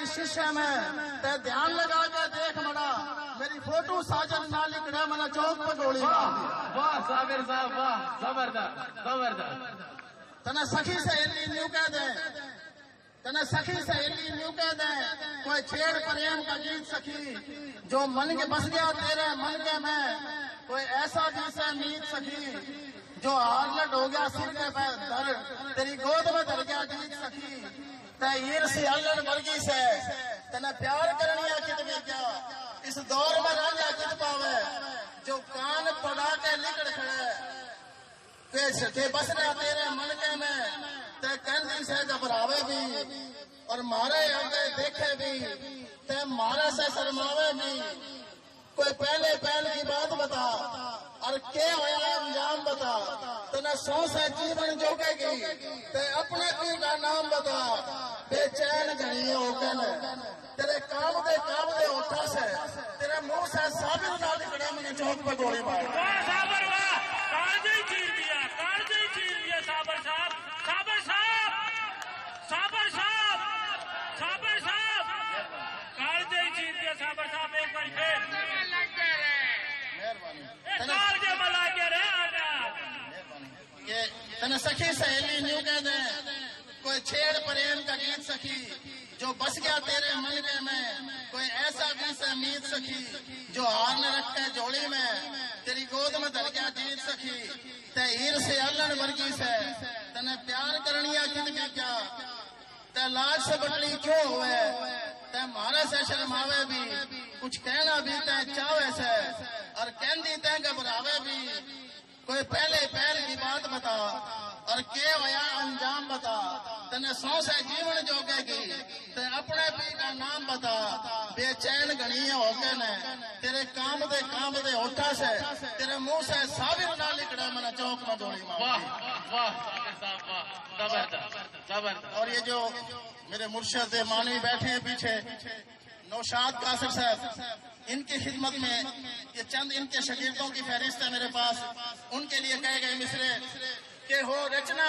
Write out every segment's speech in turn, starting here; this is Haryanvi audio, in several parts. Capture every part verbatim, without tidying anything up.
शीशे में, ते ध्यान लगा के देख मड़ा, मेरी फोटो साजन ना लिकड़े, मैंने चौक पे गोली मार दी। वाह साबिर साहब, वाह, जबरदस्त, जबरदस्त। तने सखी सहेली न्यू कह दे, तने सखी सहेली न्यू कह दे, कोई छेड़ प्रेम का गीत सखी, जो मन के बस गया तेरे मन के में, कोई ऐसा भी से मीत सखी, जो हारलट हो गया सिर के पे धर, तेरी गोद में धर गया गीत सखी। तै ईर सी अल्लड़ वर्गी से, तने प्यार करनिया कित भी क्या, इस दौर में रांझा कित पावे, जो कान पड़ा के लिकड़ खड़े, के, के बसना तेरे मन के में, तै कहती से घबरावे भी, और मारे आगे देखे भी, तै मारे से शर्मावे भी। कोई पहले पहल की बात बता, और के होया अंजाम बता। तने सौं से जीवन जोगे की, ते अपने पी का नाम बता। बेचैन घणी होकर तेरे काम दे, काम दे होठा से, तेरे मुंह से साबिर ना निकले, मैंने चौक पे गोली मार। वाह साबर वाह, कालजे ही चीर दिया, कालजे ही चीर दिया साबर साहब, साबर साहब, साबर साहब, साबर साहब, कालजे ही चीर दिया साबर साहब, एक बार फिर। मेहरबानी। ए, कालजे में लाग गया रे आटा। मेहरबानी। के तने सखी सहेली न्यू कह दे, कोई छेड़ प्रेम का गीत सखी, जो बस गया तेरे मन के में, कोई ऐसा भी से मीत सखी, जो हार न रख के झोली में, तेरी गोद में धर गया जीत सखी, ते हीर से अल्लड़ वर्गी से, तने प्यार करनिया कित भी क्या, ते लाज से बटली क्यों हुए, ते मारे से शर्मावे भी, कुछ कहना भी ते चाहे से, और कहंदी ते घबरावे भी। कोई पहले पहल की बात बता, और के होया अंजाम बता। तने सौं से जीवन जोगे की, ते अपने पी का नाम बता। बेचैन घणी होके ने, तेरे काम दे, काम दे होठा से, तेरे मुंह से साबिर ना लिकड़ा, मैंने चौक में गोली मार। वाह, वाह, साहब, वाह, जबरदस्त, जबरदस्त। और ये जो मेरे मुर्शद मानवी बैठे हैं पीछे, नौशाद कासिर साहब, इनकी खिदमत में ये चंद इनके शागिर्दों की फहरिस्त है मेरे पास, उनके लिए कहे गए मिसरे के हो रचना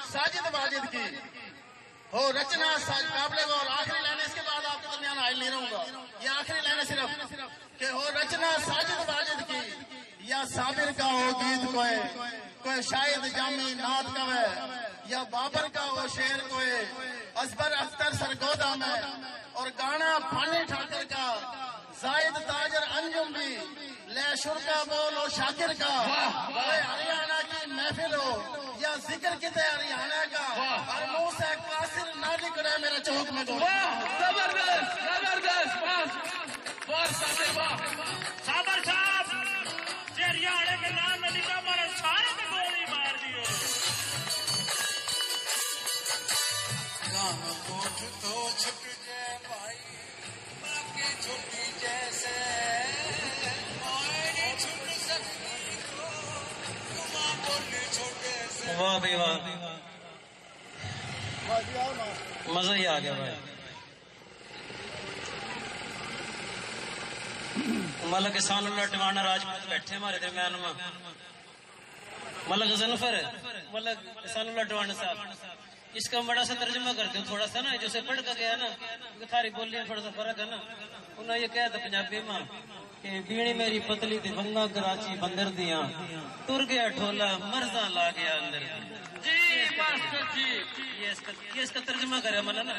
साजिद वाजिद की, हो रचना साज-, काबिले गौर। आखिरी लाइन, इसके बाद आपके दरमियान हाजिर नहीं रहूंगा, ये आखिरी लाइन है सिर्फ, के हो रचना साजिद वाजिद की, या साबिर का हो गीत कोई, कोई शाहिद जामी नात कवे, या बाबर का हो शेर कोई, असबर अख्तर सरगोदा में, और गाना फानी ठाकर का, जाहिद ताजर अंजुम भी, ले शुरका बोल हो शाकिर का। वाह, वाह। कोई हरियाणा की महफिल हो, या जिक्र किते हरियाणा का, वाह। और मुंह से कासिर ना निकले मेरे चौक में गोली। वाह, जबरदस्त, जबरदस्त, वाह। वाह साबिर, वाह। साबर साहब, जे हरियाणा के नाम में लिखा, मारे सारे पे गोली मार दियो। गाम कोट तो छुट जाए भाई, बाकी छुट्टी जैसे, मायने छुट सकती तो, तुम बोली छोटे से। वाह भाई वाह, मजा ही आ गया भाई। मलक एहसानुल्लाह टिवाणा राजपूत बैठे हमारे दरम्यान में। मलक गजनफर, मलक एहसानुल्लाह टिवाणा साहब, इसका बड़ा सा तर्जुमा कर दो थोड़ा सा ना, जैसे पढ़ के गया ना, क्योंकि थारी बोली में थोड़ा सा फर्क है ना। उन्हें ये कहा था पंजाबी में कि बीणी मेरी पतली थी बंगा कराची बंदर दिया, तुर गया ठोला मर्जा ला गया अंदर। जी मास्टर जी। ये इसका, ये इसका तर्जुमा करे मलक ना,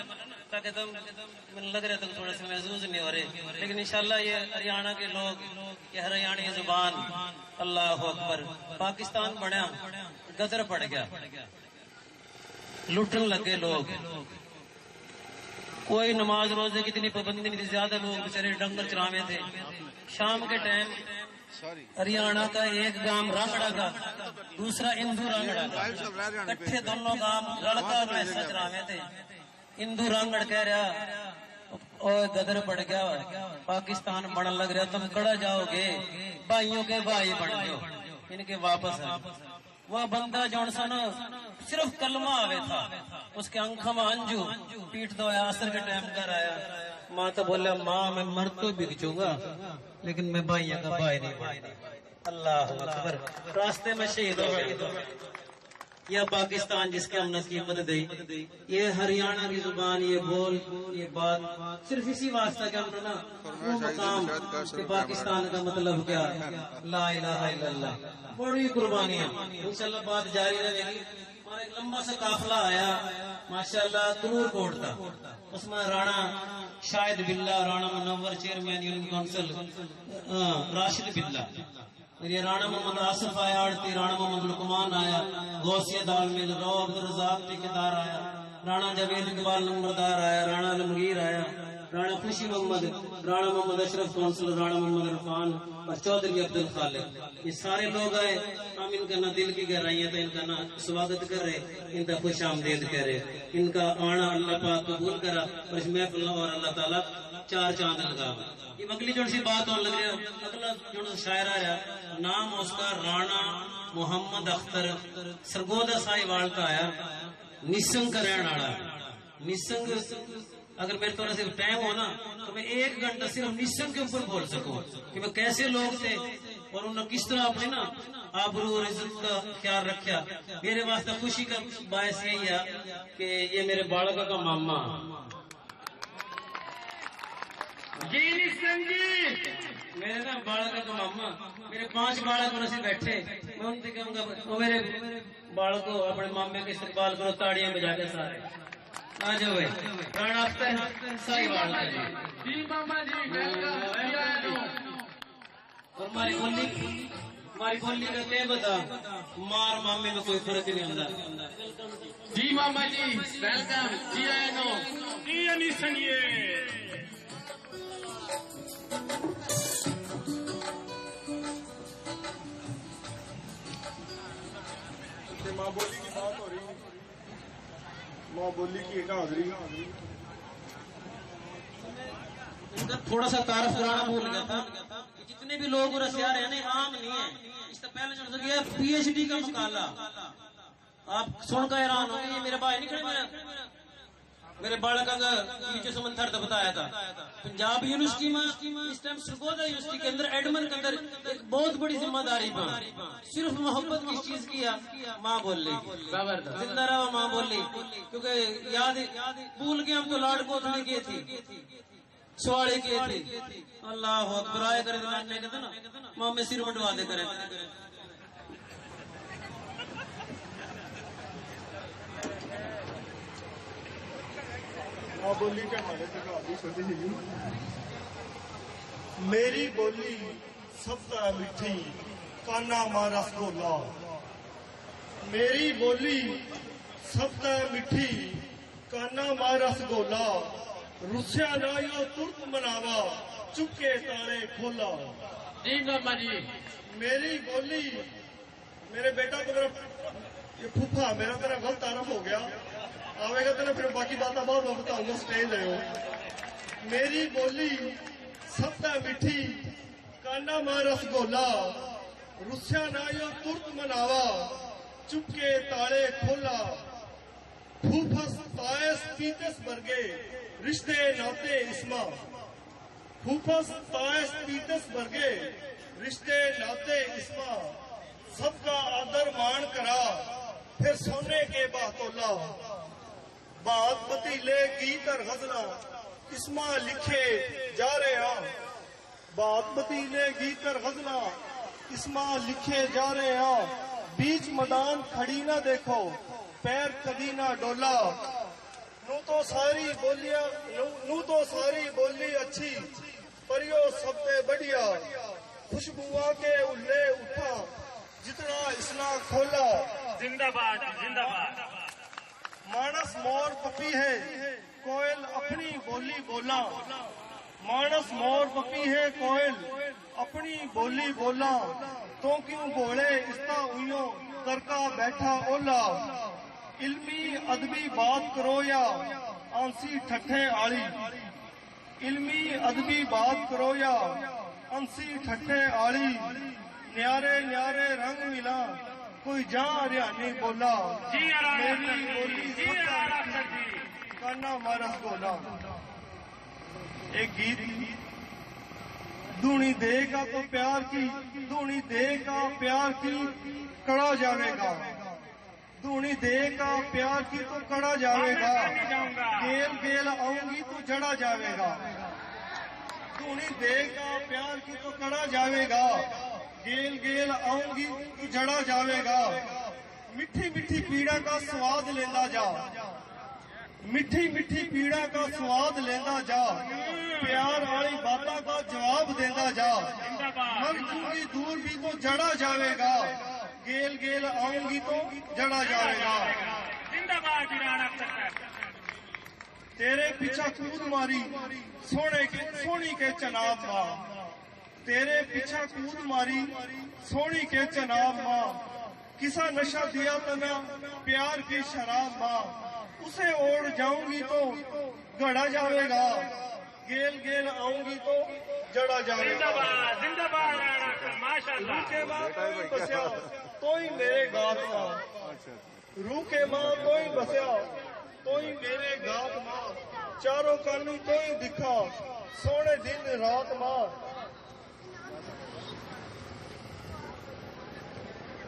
ताकि तुम मैंने लग रहा था थोड़ा सा महसूस नहीं हो रहे, लेकिन इंशाल्लाह ये हरियाणा के लोग, ये हरियाणवी जुबान, अल्लाह अकबर। पाकिस्तान बना, गदर पड़ गया, लुटन लगे लोग। कोई नमाज रोजे की इतनी पाबंदी नहीं थी, ज्यादा लोग बेचारे डंगर चरावे थे। शाम के टाइम हरियाणा का एक गांव रांगड़ा का, दूसरा इंदू रांगड़ा का, इकट्ठे दोनों गांव लड़का भैंसा चरावे थे। इंदू रांगड़ कह रहा, "ओए गदर पड़ गया, पाकिस्तान बनने लग रहा, तुम कड़ा जाओगे, भाइयों के भाई बन जाओ, इनके वापस आ।" वह बंदा जौन सा ना सिर्फ कलमा आवे था, उसके आंखों में अंजू, पीठ दो असर के टाइम घर आया। माँ तो बोला, "माँ, मैं मर तो बिक जाऊंगा, लेकिन मैं भाइयों का भाई नहीं बनूंगा।" अल्लाह अकबर। रास्ते में शहीद हो गए। या पाकिस्तान जिसके हमने कीमत दी, ये हरियाणा की जुबान, ये बोल, ये बात, सिर्फ इसी वास्ते कि हमने ना वो मकाम कि पाकिस्तान का मतलब क्या, ला इलाहा इल्लल्लाह। बड़ी कुर्बानियां। इंशाल्लाह बात जारी रहेगी। हमारा एक लंबा सा काफला आया, माशाल्लाह, तनूर कोट का। उसमें राणा शाहिद बिल्ला, राणा मुनव्वर, चेयरमैन यूनियन काउंसिल, अ, राशिद बिल्ला, और ये राणा मोहम्मद आसिफ आया, आड़ती राणा मोहम्मद लुकमान आया, गौसिया दालमिल, राव अब्दुल रजाक ठेकेदार आया, राणा जावेद इकबाल नंबरदार आया, राणा आलमगीर आया, राणा खुशी मोहम्मद, राणा मोहम्मद अशरफ काउंसिलर, राणा मोहम्मद इरफान और चौधरी अब्दुल खालिद, ये सारे लोग आए। हम इनका ना दिल की गहराइयां तो इनका ना स्वागत कर रहे, इनका खुश आमदेद कह रहे। इनका आना अल्लाह पाक कबूल करा और इस महफिल में और अल्लाह ताला चार चांद लगावे। ये अगली जो सी बात होने लग रहा, अगला जो शायर आ रहा, नाम उसका राणा मोहम्मद अख्तर, सरगोदा साहिवाल का आया, निसंग का रहने वाला। निसंग, अगर मेरे थोड़ा सा टाइम हो ना, तो मैं एक घंटा सिर्फ निसंग के ऊपर बोल सकूं कि वो कैसे लोग थे और उन्होंने किस तरह अपने ना आबरू और इज्जत का ख्याल रखा। मेरे वास्ते खुशी का बायस यही है कि ये मेरे बालक का मामा जी निसंग जी, मेरे ना बालक का मामा, मेरे पांच बालक और ऐसे बैठे, मैं उनसे कहूंगा, वो मेरे बालकों, अपने मामे के इस्तकबाल करो, ताड़ियां बजा के सारे। आ जाओ भाई, राणा अख्तर साहिवाल का जी। जी मामा जी, welcome। और हमारी बोली, हमारी बोली का क्या बता, मार मामे में कोई फर्क नहीं होता। जी मामा जी, welcome। जी आए नो। जी अनी संगिए। माँ बोली की बात हो रही है, माँ बोली की एक हाजिरी। इनका थोड़ा सा तारफ कराना भूल गया था कि जितने भी लोग उरे से आ रहे हैं ना, आम नहीं है। इससे पहले जो गया पीएचडी का मकाला, आप सुनकर हैरान होंगे, ये मेरे भाई नहीं खड़े, मेरे, मेरे बालक का नीचे समन थर बताया था। पंजाब यूनिवर्सिटी में इस टाइम सरगोदा यूनिवर्सिटी के अंदर एडमिन के अंदर एक बहुत बड़ी जिम्मेदारी पर सिर्फ मोहब्बत किस चीज की है, माँ बोली। जबरदस्त। जिंदा रहो माँ बोली, क्योंकि याद भूल गए हम तो लाड कोथली के थी, सवाली के थी। अल्लाह अकबर, आए करे जनानियां के ना, मामे सिर बटवा दे करे। माँ बोली के हमारे तो काफी छोटी सी। मेरी बोली सब तै मिठी, कान्हा माँ रसगोला। मेरी बोली सब तै मिठी, कान्हा माँ रसगोला। रुस्या ना यो तुरत मनावा, चुपके ताले खोला। जी मामा जी। मेरी बोली, मेरे बेटा तो मेरा, ये फूफा मेरा तेरा गलत आरंभ हो गया, आवेगा तेरा फिर बाकी बातें बाद में बताऊंगा, स्टेज है वो। मेरी बोली सब तै मिठी, कान्हा माँ रसगोला। रुस्या ना यो तुरत मनावा, चुपके ताले खोला। फूफस तायस पीतस बरगे रिश्ते नाते इसमा। फूफस तायस पीतस बरगे रिश्ते नाते इसमा। सबका आदर मान करा, फिर सोने के बातोला। बात पतीले गीत और गजला इसमा लिखे जा रहे हैं। बात पतीले गीत और गजला इसमा लिखे जा रहे हैं। बीच मैदान खड़ी ना देखो, पैर कभी ना डोला। नू तो सारी बोलियां, नू, नू तो सारी बोली अच्छी, पर यो सबसे बढ़िया। खुशबुआ के उल्ले उठा, जितना इसना खोला। जिंदाबाद, जिंदाबाद। मानस मोर पपी है, कोयल अपनी बोली बोला। मानस मोर पपी है कोयल, अपनी बोली बोला। तो क्यों बोले इसता उयो, करका बैठा ओला। इल्मी अदबी बात करो या आंसी ठट्ठे आली। इल्मी अदबी बात करो या अंसी ठट्ठे आली। न्यारे न्यारे रंग मिला, कोई जा हरियाणी बोला। जी आराम मेरी बोली जी, आराम जी। कान्हा माँ रसगोला। एक गीत। धूनी दे का तो प्यार की, धूनी दे का प्यार की कड़ा जावेगा। धूनी देगा प्यार की तो कड़ा जावेगा, गेल गेल आऊंगी तो जड़ा जावेगा। धूनी देगा प्यार की तो कड़ा जावेगा, गेल गेल आऊंगी तो जड़ा जावेगा। मिठी मिठी पीड़ा का स्वाद लेंदा जा, मिठी मिठी पीड़ा का स्वाद लेंदा जा, प्यार वाली बातां का जवाब देंदा जा। मर जूंगी दूर भी तो जड़ा जावेगा, गेल गेल आऊंगी तो जड़ा जावेगा। जिंदाबाद जी राणा अख्तर साहब। तेरे पीछा कूद मारी सोने के, सोनी के चनाब मां, तेरे पीछा कूद मारी सोनी के चनाब मां, किसा नशा दिया तना प्यार की शराब मां, उसे ओढ़ जाऊंगी तो घड़ा जावेगा, गेल गेल आऊंगी तो जड़ा जावेगा। जिंदाबाद, जिंदाबाद राणा अख्तर, माशाल्लाह। रूखे मां तो ही बस्या, तो ही मेरे गात मां। रूखे मां तो ही बस्या, तो ही मेरे गात मां। चारों कानी तो ही दिखा, सोने दिन रात मां।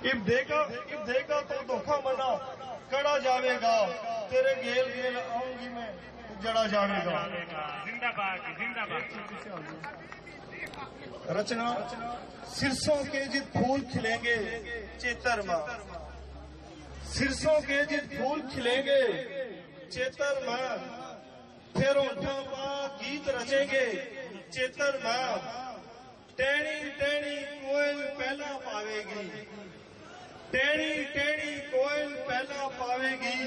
इब देगा, इब देगा तो धोखा मना, कड़ा जावेगा, तेरे गेल गेल आऊंगी मैं, जड़ा जावेगा। जिंदाबाद, जिंदाबाद। रचना, सिरसों के जित फूल खिलेंगे चेतर मां, सिरसों के जित फूल खिलेंगे चेतर मां, फिर होठों पा गीत रचेंगे चेतर मां। टहनी टहनी कोयल पहला पावेगी, टहनी टहनी कोयल पहला पावेगी,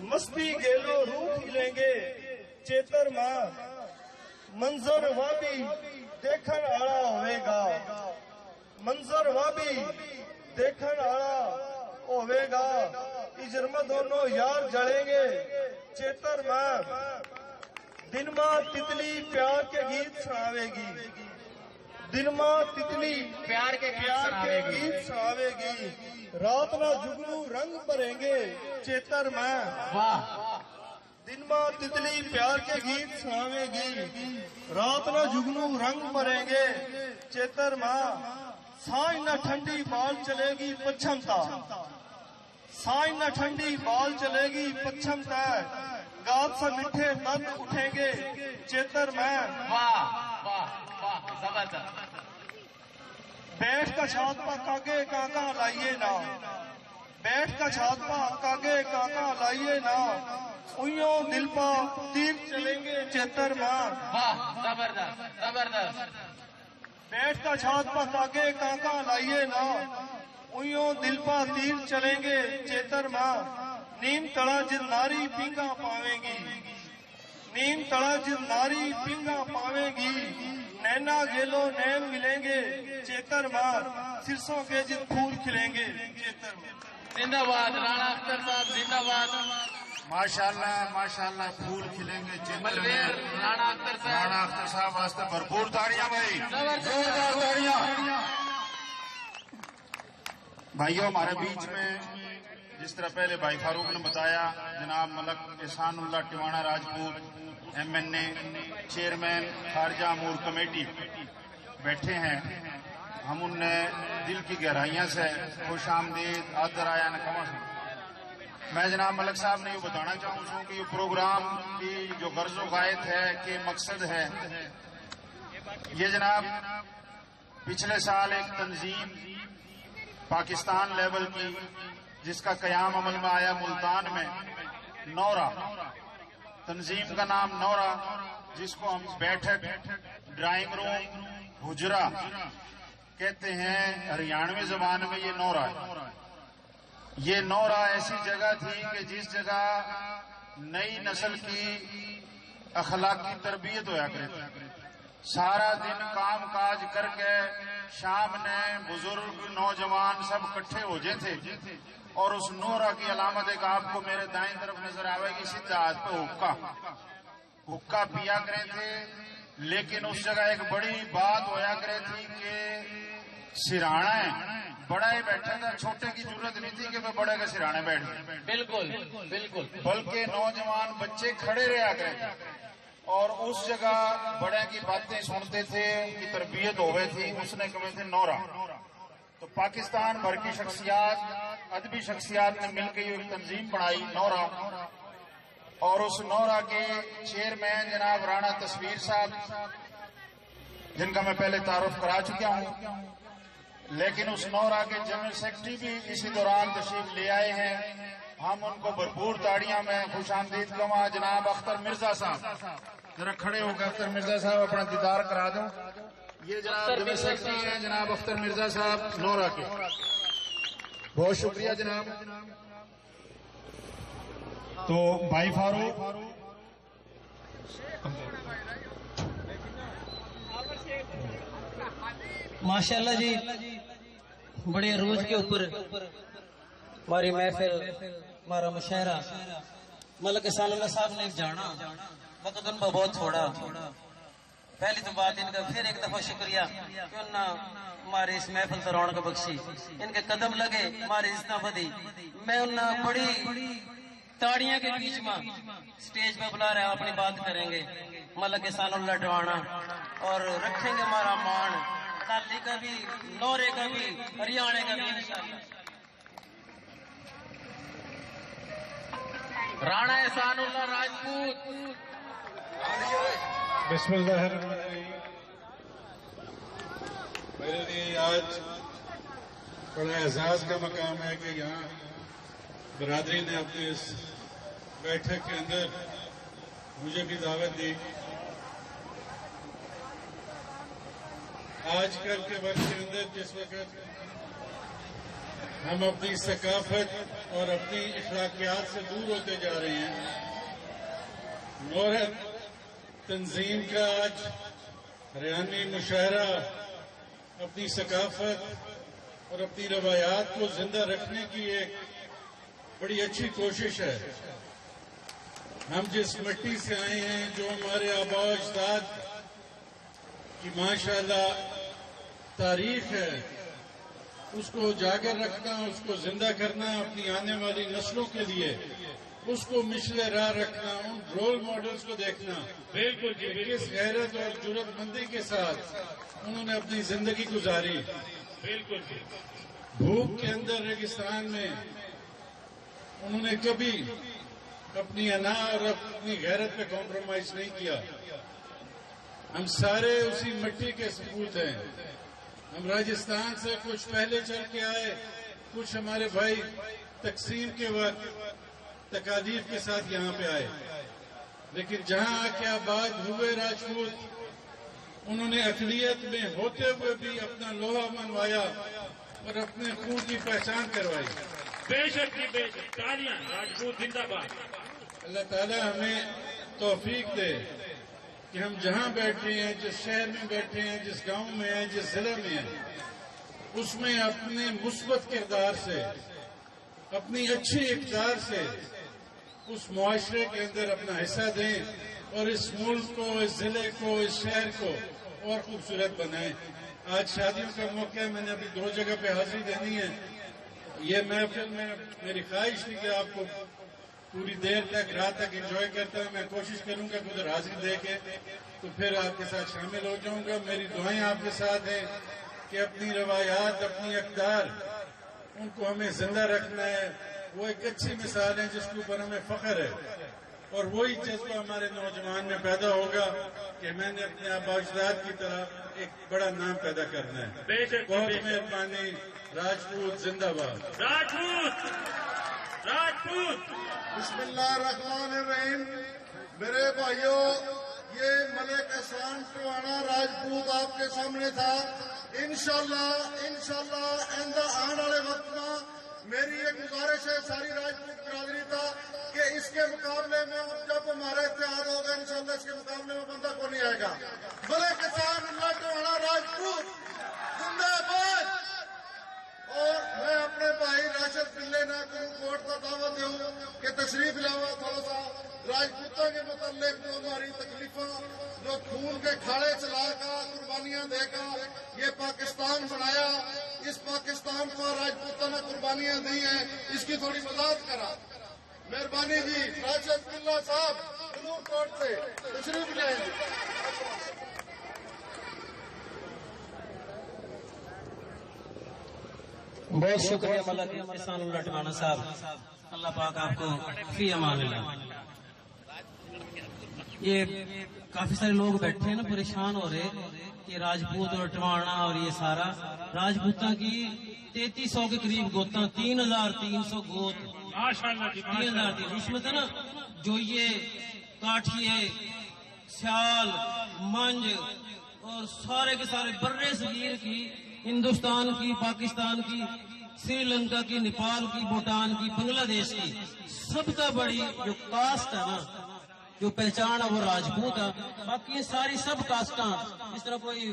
मस्ती गेलो रूह खिलेंगे चेतर मां। मंजर वा भी देखण आला होवेगा, मंजर वा भी देखण आला होवेगा। इजर में दोनों यार जलेंगे चेतर मां। दिन मां तितली प्यार के गीत सुनावेगी, दिन मां तितली प्यार के गीत प्यार के सुनावेगी। गीत सुनावेगी। रात ना जुगनू रंग भरेंगे चेतर मां। वाह। दिन मां तितली प्यार के गीत सुनावेगी, रात ना जुगनू रंग भरेंगे चेतर मां। सांझ ना ठंडी बाल चलेगी पच्छम ता, सांझ ना ठंडी बाल चलेगी पच्छम तै, गात सा मीठे दर्द उठेंगे चेतर मां। वाह, वाह, वाह, जबरदस्त। बैठ का छात पा कागे काका लाइए ना, बैठ का छात पा कागे काका लाइए ना, उइयों दिल पा तीर चलेंगे चेतर मां। वाह, जबरदस्त, जबरदस्त। बैठ का छात पा कागे काका लाइए ना, उइयों दिल पा तीर चलेंगे चेतर मां। नीम तला जित नारी पींगा पावेगी, नीम तला जित नारी पींगा पावेगी, नैना गेलो नैन मिलेंगे चेतर मां, सिरसों के जित फूल खिलेंगे चेतर मां। जिंदाबाद राणा अख्तर साहब, जिंदाबाद। माशाल्लाह, माशाल्लाह, फूल खिलेंगे चेतर बलबीर में। राणा अख्तर साहब। राणा अख्तर साहब वास्ते भरपूर तालियां भाई, जबरदस्त। जोरदार तालियां। भाइयों, हमारे बीच में जिस तरह पहले भाई फारूक ने बताया, जनाब मलक एहसानुल्लाह टिवाणा राजपूत, एमएनए, चेयरमैन खारजा अमूर कमेटी बैठे हैं। हम उनने दिल की गहराइयां से खुश आमदीद, आदर आया न कमा। मैं जनाब मलक साहब ने ये बताना चाहूँ सूं कि ये प्रोग्राम की जो गर्ज व गायत है, के मकसद है, ये जनाब पिछले साल एक तंजीम पाकिस्तान लेवल की, जिसका कयाम अमल में आया मुल्तान में, नौरा, तंजीम का नाम नौरा, जिसको हम बैठक, ड्राइंग रूम, हुजरा कहते हैं हरियाणवी जबान में, ये नौरा है। ये नौरा ऐसी जगह थी कि जिस जगह नई नस्ल की अखलाकी तरबियत होया करे थी। सारा दिन काम काज करके शाम ने बुजुर्ग, नौजवान सब इकट्ठे हो जाए थे और उस नौरा की अलामत एक आपको मेरे दाईं तरफ नजर आवेगी, सीधा हाथ पे हुक्का, हुक्का पिया करे थे। लेकिन उस जगह एक बड़ी बात होया करे थी कि सिराणा है, बड़ा ही बैठा था, छोटे की जरूरत नहीं थी कि मैं बड़े के सिराणे बैठ जाऊं। बिल्कुल, बिल्कुल। बल्कि नौजवान बच्चे खड़े रहा करे थे और उस जगह बड़े की बातें सुनते थे, उनकी तरबियत होवे थी, उसने कहे थे नौरा। तो पाकिस्तान भर की शख्सियात अदबी शख्सियात ने मिलकर ये एक तंजीम बनाई, नोहरा, और उस नोहरा के चेयरमैन जनाब राणा तस्वीर साहब, जिनका मैं पहले तारुफ करा चुका हूँ, लेकिन उस नोहरा के जनरल सेक्रेटरी भी इसी दौरान तशरीफ ले आए हैं। हम उनको भरपूर ताड़ियां में खुश आमदीद कहूँगा। जनाब अख्तर मिर्जा साहब, जरा खड़े होकर अख्तर मिर्जा साहब अपना दीदार करा दो। ये जनाब जनरल सेक्रेटरी हैं, जनाब अख्तर मिर्जा साहब नोहरा के। बहुत शुक्रिया जनाब। तो भाई फारूक, माशाल्लाह जी, बड़े अरूज के ऊपर हमारी महफिल, हमारा मुशायरा। मलक सानुल्लाह साहब ने जाना, वक्त उन पर बहुत थोड़ा। पहली तो बात इनका फिर एक दफा शुक्रिया कि उन्होंने हमारे इस महफिल तो रौनक बख्शी, इनके कदम लगे, हमारी इज्जत बढ़ी। मैं उन्हें बड़ी ताड़ियां के बीच में स्टेज पे बुला रहा, अपनी बात करेंगे मलक सानुल्लाह टवाणा, और रखेंगे हमारा मान, धाली का भी, नोहरे का भी, हरियाणा का भी इंशाल्लाह। राणा एहसानुल्लाह राजपूत। बिस्मिल्लाहिर्रहमानिर्रहीम। मेरे लिए आज बड़ा एजाज का मकाम है कि यहाँ बरादरी ने अपने इस बैठक के अंदर मुझे भी दावत दी। आजकल के वक्त के अंदर जिस वक्त हम अपनी सकाफत और अपनी अखलाकियात से दूर होते जा रहे हैं, नोहरा तंजीम का आज हरियाणवी मुशायरा अपनी सकाफत और अपनी रवायात को जिंदा रखने की एक बड़ी अच्छी कोशिश है। हम जिस मिट्टी से आए हैं, जो हमारे आबा अजदाद की माशाल्लाह तारीख है, उसको उजागर रखना, उसको जिंदा करना, अपनी आने वाली नस्लों के लिए उसको मिशले राह रखना, उन रोल मॉडल्स को देखना। बिल्कुल जी, कि बिल्कुल। किस गैरत और जुर्रतमंदी के साथ उन्होंने अपनी जिंदगी गुजारी। बिल्कुल जी। भूख के अंदर रेगिस्तान में उन्होंने कभी अपनी अना और अपनी गैरत पे कॉम्प्रोमाइज नहीं किया। हम सारे उसी मिट्टी के सपूत हैं। हम राजस्थान से कुछ पहले चल के आए, कुछ हमारे भाई तकसीम के वक्त तकालीफ के साथ यहाँ पे आए, लेकिन जहाँ आके आबाद हुए राजपूत, उन्होंने अकलियत में होते हुए भी अपना लोहा मनवाया और अपने खून की पहचान करवाई। बेशक जी, बेशक। तालियां, राजपूत जिंदाबाद। अल्लाह ताला हमें तौफीक दे कि हम जहाँ बैठे हैं, जिस शहर में बैठे हैं, जिस गांव में हैं, जिस जिले में हैं, उसमें अपने मुस्बत किरदार से, अपनी अच्छी इकदार से उस मुआशरे के अंदर अपना हिस्सा दें और इस मुल्क को, इस जिले को, इस शहर को और खूबसूरत बनाएं। आज शादियों का मौका है, मैंने अभी दो जगह पे हाजिरी देनी है। ये महफिल में मेरी ख्वाहिश थी कि आपको पूरी देर तक, रात तक एंजॉय करता हूँ। मैं कोशिश करूंगा कि उधर हाजिरी दे के तो फिर आपके साथ शामिल हो जाऊंगा। मेरी दुआएं आपके साथ हैं कि अपनी रवायात, अपनी अकदार, उनको हमें जिंदा रखना है। वो एक अच्छी मिसाल है जिसके ऊपर हमें फख्र है, और वही जज्बा हमारे नौजवान में पैदा होगा कि मैंने अपने आबा अजदाद की तरह एक बड़ा नाम पैदा करना है। बेशक, बहुत बेशक। मेहरबानी। राजपूत जिंदाबाद। राजपूत, राजपूत। बिस्मिल्लाहिर्रहमानिर्रहीम। मेरे भाइयों, ये मलिक एहसान टवाणा राजपूत आपके सामने था। इंशाल्लाह, इंशाल्लाह आइंदा आने वाले वक्त में मेरी ये गुजारिश है सारी राजपूत बिरादरी का कि इसके मुकाबले में जब हमारा इत्तेहाद होगा, इंशाल्लाह इसके मुकाबले में बंदा को नहीं आएगा। मलिक एहसानुल्लाह टवाणा राजपूत जिंदाबाद। और मैं अपने भाई राशिद पिल्ले ना करूं कोट का दावा दूं कि तशरीफ लावा, थोड़ा सा राजपूतों के मुतल्लिक जो हमारी तकलीफा, जो खून के खाले चला का, कुर्बानियां दे का ये पाकिस्तान बनाया, इस पाकिस्तान को राजपूतों ने कुर्बानियां दी हैं, इसकी थोड़ी वजाहत करा। मेहरबानी जी, राशिद पिल्ला साहब नूरकोट से तशरीफ ले आए जी। बहुत शुक्रिया मलक एहसानुल्लाह टवाणा साहब, अल्लाह पाक आपको फी अमान अल्लाह। ये काफी सारे लोग बैठे हैं ना, परेशान हो रहे कि राजपूत और टवाणा और ये सारा। राजपूतां की तैंतीस सौ के करीब गोतां, तीन हजार तीन सौ गोत। माशाल्लाह जी, तीन हजार तीन। उसमें था ना, जो ये काठिए, सियाल, मंझ और सारे के सारे बर्रे सगीर की, हिंदुस्तान की, पाकिस्तान की, श्रीलंका की, नेपाल की, भूटान की, बांग्लादेश की, सबका बड़ी जो कास्ट है ना, जो पहचान है, वो राजपूत है। बाकी ये सारी सब कास्टां, जिस तरह कोई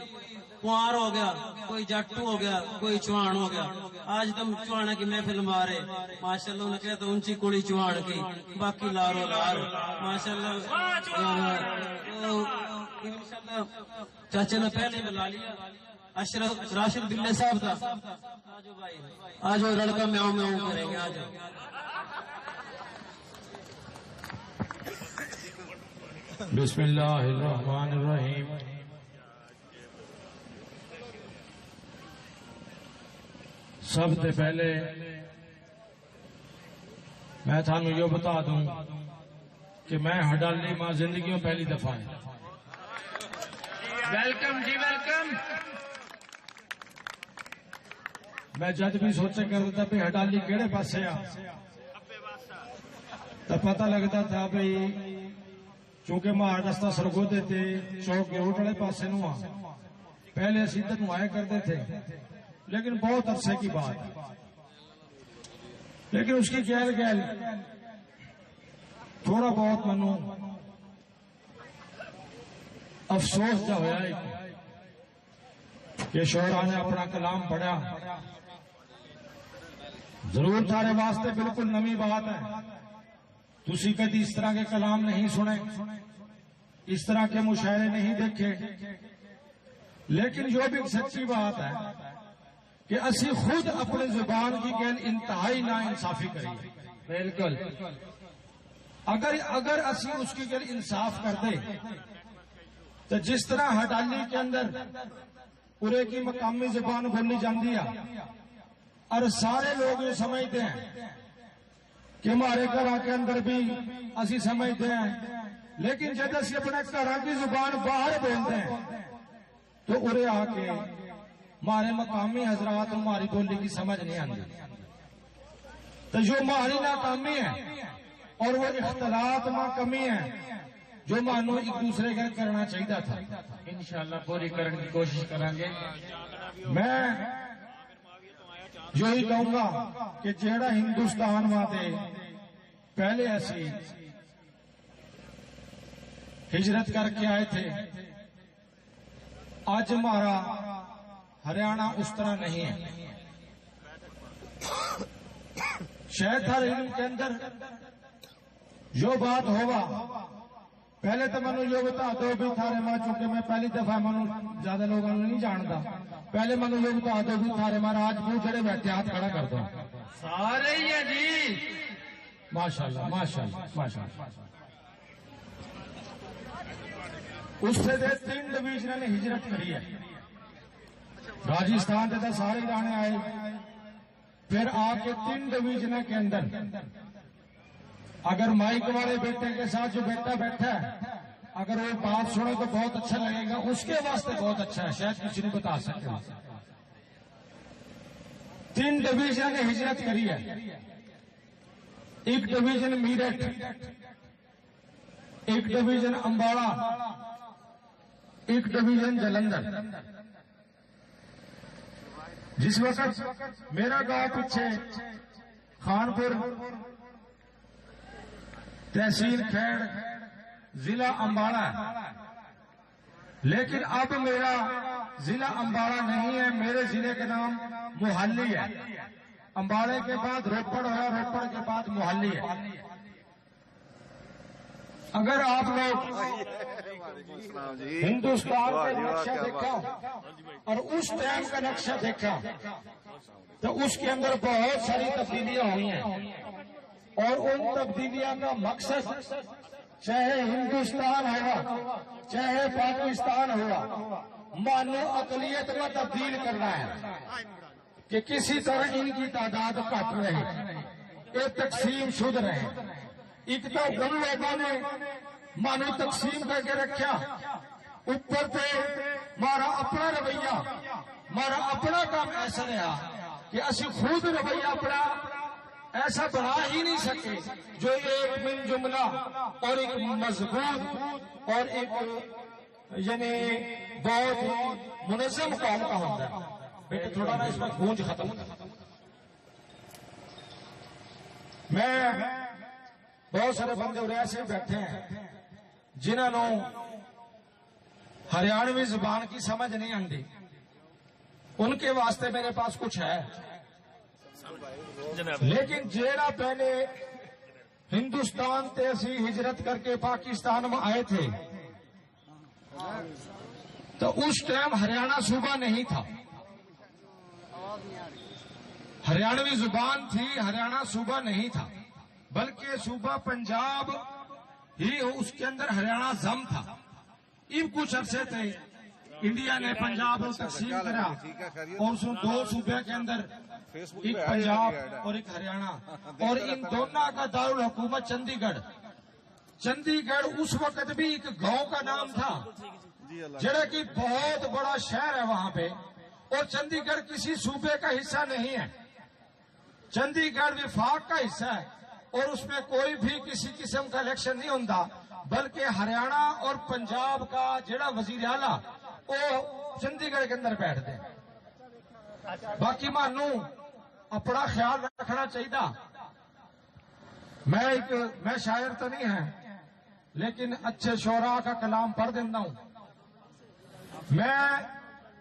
कुंवार हो गया, कोई जाटू हो गया, कोई चौहान हो गया। आज तुम चौहाना की महफिल मारे, माशाल्लाह, उन्हें कहते ऊंची कुड़ी चौहान की, बाकी लारो लार, माशाल्लाह। तो इंशाल्लाह चाचा ने पहले बुला लिया, अशरफ राशिद बिल्ले साहब था। आज वो लड़का म्याऊं म्याऊं करेंगे, आज। बिस्मिल्लाहिर्रहमानिर्रहीम। सबसे पहले मैं थानू यो बता दूं कि मैं हडाली मां जिंदगी में पहली दफा है। वेलकम जी, वेलकम। मैं जद भी सोचे करता था भी हडाली केड़े पासे आ, तो पता लगता था भी चूंकि म्हारा रस्ता सरगोधे ते चौक रोड वाले पासे नू आ, पहले असी इधर नू आया करते थे, लेकिन बहुत अरसे की बात है। लेकिन उसकी गैल गैल थोड़ा बहुत मनु अफसोस जा होया है कि शोरा ने अपना कलाम पढ़ा। जरूर थारे वास्ते बिल्कुल नवी बात है, तुसी कदी इस तरह के कलाम नहीं सुने, इस तरह के मुशायरे नहीं देखे, लेकिन यो भी एक सच्ची बात है कि असी खुद अपनी जुबान की गैल इंतहाई नाइंसाफी करी। बिल्कुल। अगर, अगर असी उसकी गैल इंसाफ कर दे, तो जिस तरह हडाली के अंदर उरे की मकामी जुबान बोली जाती है और सारे लोग ये समझते हैं कि हमारे घर के अंदर भी असी समझते हैं, लेकिन जब असी अपने घर की जुबान बाहर बोलते हैं, तो उरे आके म्हारे मकामी हजरात नू म्हारी बोली की समझ नहीं आती। तो जो म्हारी नाकामी है और वो इख्तलात में कमी है, जो मानो एक दूसरे का करना चाहिए था। इंशाल्लाह पूरी करने की कोशिश करेंगे। मैं यही कहूंगा कि जेड़ा हिंदुस्तान माते पहले असी हिजरत करके आए थे, आज हमारा हरियाणा उस तरह नहीं है। शायद हर इल्म के अंदर यो बात होगा। पहले तो मनु यो बता दो भी थारे मां, चूंकि मैं पहली दफा मनु ज्यादा लोगों ने नहीं जानता, पहले मनु यो बता दो भी थारे मां राजपूत जड़े बैठे हाथ खड़ा कर दो। सारे ही है जी। माशाल्लाह, माशाल्लाह, माशाल्लाह। उससे दे तीन डिवीजन ने हिजरत करी है। राजस्थान से तो सारे जाने आए, फिर आके तीन डिवीजन के अंदर अगर माइक वाले बेटे के साथ जो बेटा बैठा है, अगर वो बात सुने तो बहुत अच्छा लगेगा, उसके वास्ते बहुत अच्छा है, शायद कुछ नहीं बता सकते। तीन डिवीजन ने हिजरत करी है, एक डिवीजन मेरठ, एक डिवीजन अंबाला, एक डिवीजन जालंधर। जिस वक्त मेरा गांव पीछे खानपुर, तहसील खैड़, जिला अंबाला है, लेकिन अब मेरा जिला अंबाला नहीं है, मेरे जिले का नाम मोहाली है। अंबाले के बाद रोपड़ है, रोपड़ के बाद मोहाली है। अगर आप लोग हिंदुस्तान का नक्शा देखा और उस टाइम का नक्शा देखा, तो उसके अंदर बहुत सारी तब्दीलियां हुई हैं। और उन तब्दीलियां का मकसद चाहे हिंदुस्तान हुआ, चाहे पाकिस्तान हुआ, मानो अकलियत में तब्दील करना है। कि किसी तरह इनकी तादाद घट रहे, ये तकसीम शुद रहे। एक तो उन लोगों ने मानो तकसीम करके रखा, ऊपर ते मारा अपना रवैया, मारा अपना काम ऐसा रहा कि असी खुद रवैया अपना ऐसा बना ही नहीं सके जो एक मिन जुमला और एक मजबूत और एक, यानी, बहुत मुनज़्ज़म कौम का होता है। बेटे, थोड़ा ना इसमें गूंज खत्म कर। मैं, बहुत सारे बंदे और ऐसे बैठे हैं जिन्होंने हरियाणवी जुबान की समझ नहीं आती, उनके वास्ते मेरे पास कुछ है। लेकिन जेड़ा पहले हिंदुस्तान ते असी हिजरत करके पाकिस्तान में आए थे, तो उस टाइम हरियाणा सूबा नहीं था। हरियाणवी जुबान थी, हरियाणा सूबा नहीं था, बल्कि सूबा पंजाब ही, उसके अंदर हरियाणा जम था। इब कुछ अरसे ते इंडिया ने पंजाब को तकसीम करा और उसमें दो सूबे के अंदर एक पंजाब और एक हरियाणा, और इन दोनों का दारुल हुकूमत चंडीगढ़। चंडीगढ़ उस वक्त भी एक गांव का नाम था, जरा कि बहुत बड़ा शहर है वहां पे, और चंडीगढ़ किसी सूबे का हिस्सा नहीं है। चंडीगढ़ विफाक का हिस्सा है और उसमें कोई भी किसी किस्म का इलेक्शन नहीं होता, बल्कि हरियाणा और पंजाब का जेड़ा वजीर आला, वो चंडीगढ़ के अंदर बैठते हैं। बाकी मानू अपना ख्याल रखना चाहिए। मैं एक, मैं शायर तो नहीं है, लेकिन अच्छे शोरा का कलाम पढ़ देता हूं। मैं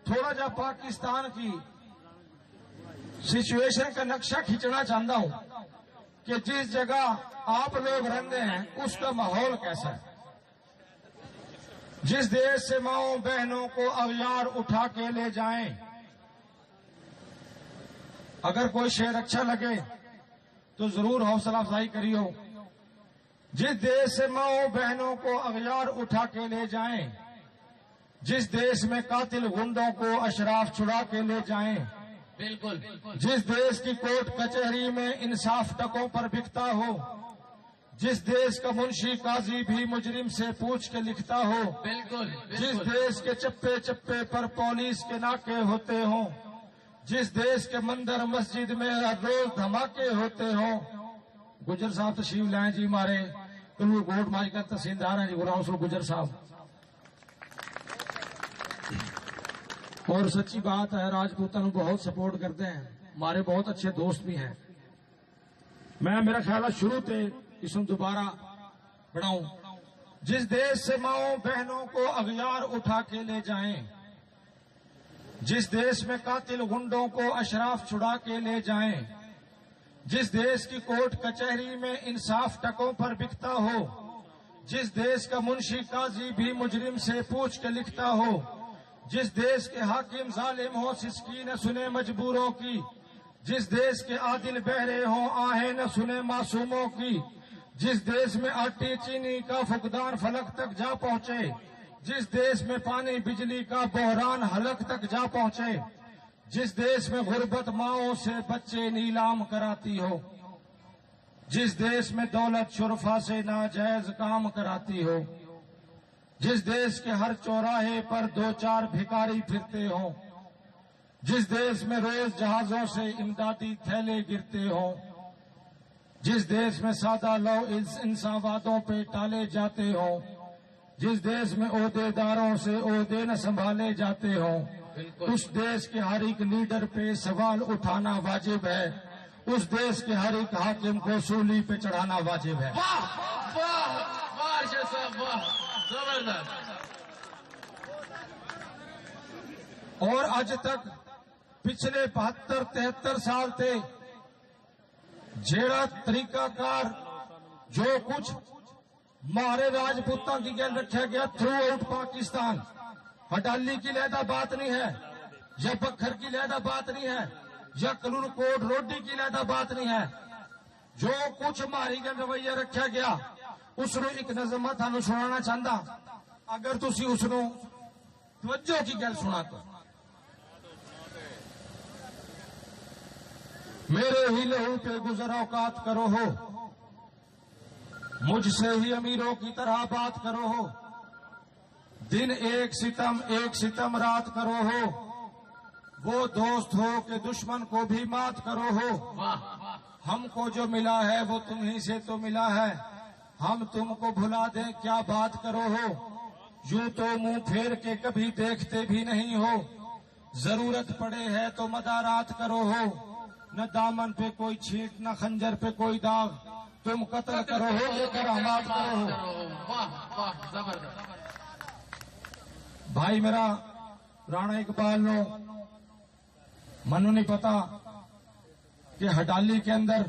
थोड़ा जा पाकिस्तान की सिचुएशन का नक्शा खींचना चाहता हूं कि जिस जगह आप लोग रहते हैं, उसका माहौल कैसा है। जिस देश से माओ बहनों को अगयार उठा के ले जाएं, अगर कोई शेर अच्छा लगे तो जरूर हौसला अफजाई करियो। जिस देश से माओ बहनों को अगयार उठा के ले जाएं, जिस देश में कातिल गुंडों को अशराफ छुड़ा के ले जाएं, बिल्कुल, बिल्कुल। जिस देश की कोर्ट कचहरी में इंसाफ टकों पर बिकता हो, जिस देश का मुंशी काजी भी मुजरिम से पूछ के लिखता हो, बिल्कुल, जिस बिल्कुल। देश के चप्पे चप्पे पर पुलिस के नाके होते हों, जिस देश के मंदिर मस्जिद में हर रोज धमाके होते हों। गुजर साहब तशरीफ लाए जी, मारे कलूर कोट माई का तहसीलदार हैं जी गुलाम रसूल गुजर साहब। और सच्ची बात है, राजपूतां नू बहुत सपोर्ट करते हैं, हमारे बहुत अच्छे दोस्त भी हैं। मैं, मेरा ख्याल है, शुरू ते इसमें दोबारा बनाऊं। जिस देश से माओ बहनों को अगयार उठा के ले जाएं, जिस देश में कातिल गुंडों को अशराफ छुड़ा के ले जाएं, जिस देश की कोर्ट कचहरी में इंसाफ टकों पर बिकता हो, जिस देश का मुंशी काजी भी मुजरिम से पूछ के लिखता हो, जिस देश के हाकिम जालिम हो, सिसकी न सुने मजबूरों की, जिस देश के आदिल बहरे हों, आहें न सुने मासूमों की, जिस देश में आटे चीनी का फुकदान फलक तक जा पहुंचे, जिस देश में पानी बिजली का बहरान हलक तक जा पहुंचे, जिस देश में गुर्बत माओं से बच्चे नीलाम कराती हो, जिस देश में दौलत शुरफा से नाजायज काम कराती हो, जिस देश के हर चौराहे पर दो चार भिखारी फिरते हों, जिस देश में रोज जहाजों से इमदादी थैले गिरते हों, जिस देश में सादा लौ इंस-, इंसानवादों पे टाले जाते हों, जिस देश में ओहदेदारों से ओहदे न संभाले जाते हों, बिल्कुल। उस देश के हर एक लीडर पे सवाल उठाना वाजिब है, उस देश के हर एक हाकिम को सूली पे चढ़ाना वाजिब है। वाह, वाह, वाह, अरशद साहब, वाह, जबरदस्त। और आज तक पिछले बहत्तर तिहत्तर साल ते जेड़ा तरीकाकार जो कुछ म्हारे राजपूतां की गैल रखा गया throughout पाकिस्तान, हडाली की लहदा बात नहीं है, या बखर की लहदा बात नहीं है, या कलूर कोट रोडी की लहदा बात नहीं है। जो कुछ म्हारी गैल रवैया रखा गया, उसनू एक नज़म मैं थानू सुनाना चाहता, अगर तुसी उसनू तवज्जो की गैल सुना तो। मेरे ही लहू पे गुजर औकात करो हो, मुझसे ही अमीरों की तरह बात करो हो। दिन एक सितम, एक सितम रात करो हो। वो दोस्त हो कि दुश्मन को भी मात करो हो। हमको जो मिला है वो तुम्ही से तो मिला है, हम तुमको भुला दें क्या बात करो हो। यूं तो मुंह फेर के कभी देखते भी नहीं हो, जरूरत पड़े है तो मदारात करो हो। न दामन पे कोई छींट, न खंजर पे कोई दाग, तुम कत्ल करो हो, लेकर हमात करो हो। वाह, वाह, जबरदस्त। भाई मेरा राणा इकबाल नो, मनु नहीं पता कि हडाली के अंदर